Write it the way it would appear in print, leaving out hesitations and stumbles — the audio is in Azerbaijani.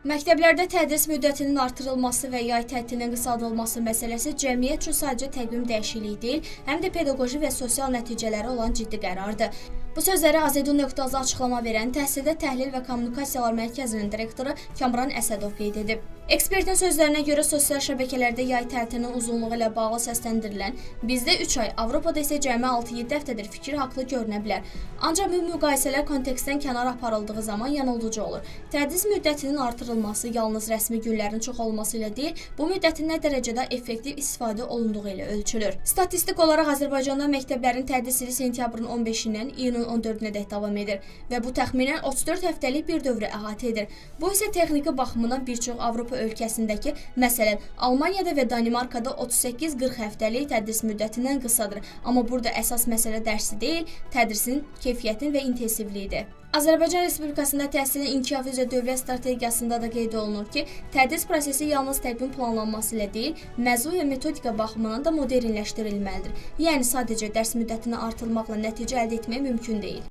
Məktəblərdə tədris müddətinin artırılması və yay tətilinin qısaldılması məsələsi cəmiyyət üçün sadəcə təqvim dəyişikliyi deyil, həm də pedaqoji və sosial nəticələri olan ciddi qərardır. Bu sözləri Azedu.az açıqlama verən Təhsildə Təhlil və Kommunikasiyalar Mərkəzinin direktoru Kamran Əsədov qeyd edib. Ekspertin sözlərinə görə sosial şəbəkələrdə yay tətilinin uzunluğu ilə bağlı səsləndirilən "Bizdə 3 ay, Avropada isə cəmi 6-7 həftədir" fikri haqlı görünə bilər. Ancaq bu müqayisələr kontekstdən kənar aparıldığı zaman yanıldıcı olur. Tədris müddətinin artırılması yalnız rəsmi günlərin çox olması ilə deyil, bu müddətin nə dərəcədə effektiv istifadə olunduğu ilə ölçülür. Statistik olaraq Azərbaycanda məktəblərin tədris ili sentyabrın 15-dən iyunun 14-nədək davam edir və bu təxminən 34 həftəlik bir dövrü əhatə edir. Bu isə texniki baxımından bir çox Avropa ölkəsindəki, məsələn, Almaniyada və Danimarkada 38-40 həftəlik tədris müddətindən qısadır. Amma burada əsas məsələ dərsi deyil, tədrisin keyfiyyəti və intensivliyidir. Azərbaycan Respublikasında təhsilin inkişafı üzrə dövlət strategiyasında da qeyd olunur ki, tədris prosesi yalnız təqvim planlanması ilə deyil, məzmun və metodika baxımından da modernləşdirilməlidir. Yəni sadəcə dərs müddətini artırmaqla nəticə əldə etmək mümkün deyil.